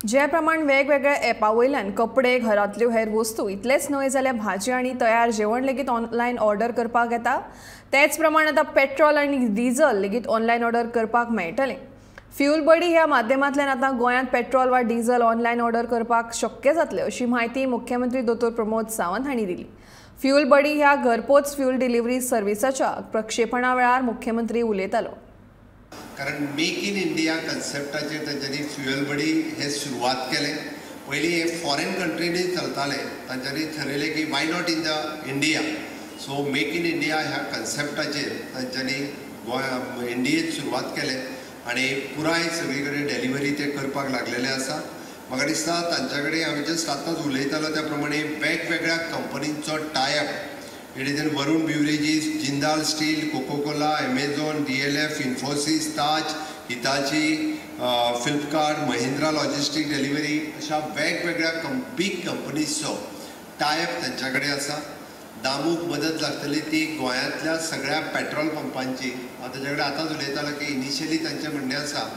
जे प्रमाण वेगवेगळ्या ॲपा वयल्यान कपडे, घरांतल्यो हेर वस्तू इतलेच न्हय जाल्यार भाजी आनी तयार जेवण लेगीत ऑनलायन ऑर्डर करपाक येता, तेच प्रमाण आतां पेट्रोल आनी डिझल लेगीत ऑनलायन ऑर्डर करपाक मेळटलें। फ्युल बडी ह्या माध्यमांतल्यान आतां गोंयांत पेट्रोल वा डिझल ऑनलायन ऑर्डर करपाक शक्य जातलें अशी म्हायती मुख्यमंत्री दोतोर प्रमोद सावंत हांणी दिली। फ्युल बडी ह्या घरपोच फ्युल डिलिव्हरी सर्व्हिसाच्या प्रक्षेपणा वेळार मुख्यमंत्री उलयतालो। कारण मेक इन इंडिया कन्सेप्टाचेर तांच्यांनी फ्युएल बडी हे सुरवात केलें। पयलीं हे फॉरेन कंट्रीनी चलतालें, तांच्यांनी थरयलें की why not in the India. So make in India ह्या कन्सेप्टाचेर तांच्यांनी गोंय इंडियेत सुरवात केलें आनी पुराय सगळी कडेन डिलिव्हरी ते करपाक लागलेले आसा। म्हाका दिसता तांच्या कडेन हांवें जस्ट आतांच उलयतालो त्या प्रमाणे वेगवेगळ्या कंपनींचो tie up, it is in Varun beverages, Jindal steel, Coca Cola, Amazon, DLF, Infosys, Taj, Hitachi, Flipkart, Mahindra logistic delivery अशा वेगवेगळ्या बीग कंपनीजचो टायअप तांच्या कडेन आसा। दामूक मदत लागतली ती गोंयांतल्या सगळ्या पेट्रोल पंपांची। हांव ताच्या कडेन आतांच उलयतालो की इनिशियली तांचें म्हणणें आसा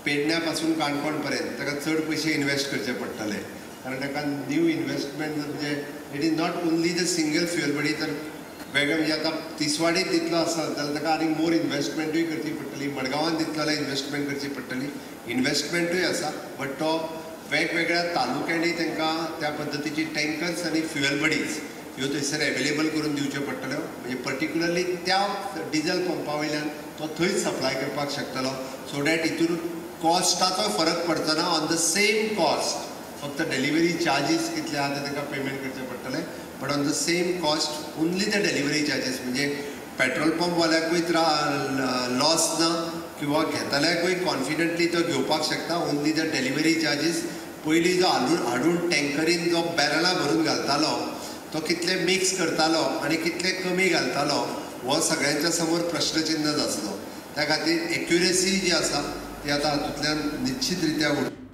पेडण्या पासून काणकोण पर्यंत ताका चड पयशे इन्वेस्ट करचे पडटले, कारण ताका न्यू इन्वेस्टमेंट म्हणजे it is not only the single fuel buddy, तर वेगळे म्हणजे आतां तिसवाडीत दितलो आसत जाल्यार ताका आनीक मोर इन्वेस्टमेंटूय करची पडटली, मडगांवान दितलो जाल्यार इन्वेस्टमेंट करची पडटली। इन्वेस्टमेंटूय आसा बट तो वेगवेगळ्या तालुक्यांनी तांकां त्या पद्दतीची टँकर्स आनी फ्युएल बडीज ह्यो थंयसर एवेलेबल करून दिवच्यो पडटल्यो। म्हणजे पर्टिक्युलरली त्या डिजल पंपा वयल्यान तो थंयच सप्लाय करपाक शकतलो, सो that हितून कॉस्टाचो फरक पडचो ना। ऑन the same cost फक्त डिलिव्हरी चार्जीस कितले आहा ते तांकां पेमेंट करचे पडटले, but on the same cost only the delivery charges. म्हणजे पेट्रोल पंपवाल्याकूय लॉस ना किंवा घेतल्याकूय कॉन्फिडंटली तो घेवपाक शकता। Only the delivery charges. पयलीं जो हाडून टँकरीन जो बॅरलां भरून घालतालो तो कितले मिक्स करतालो आनी कितले कमी घालतालो हो सगळ्यांच्या समोर प्रश्नचिन्ह आसलो। त्या खातीर एक्युरेसी जी आसा ती आतां हातूंतल्यान निश्चित रित्या उरता।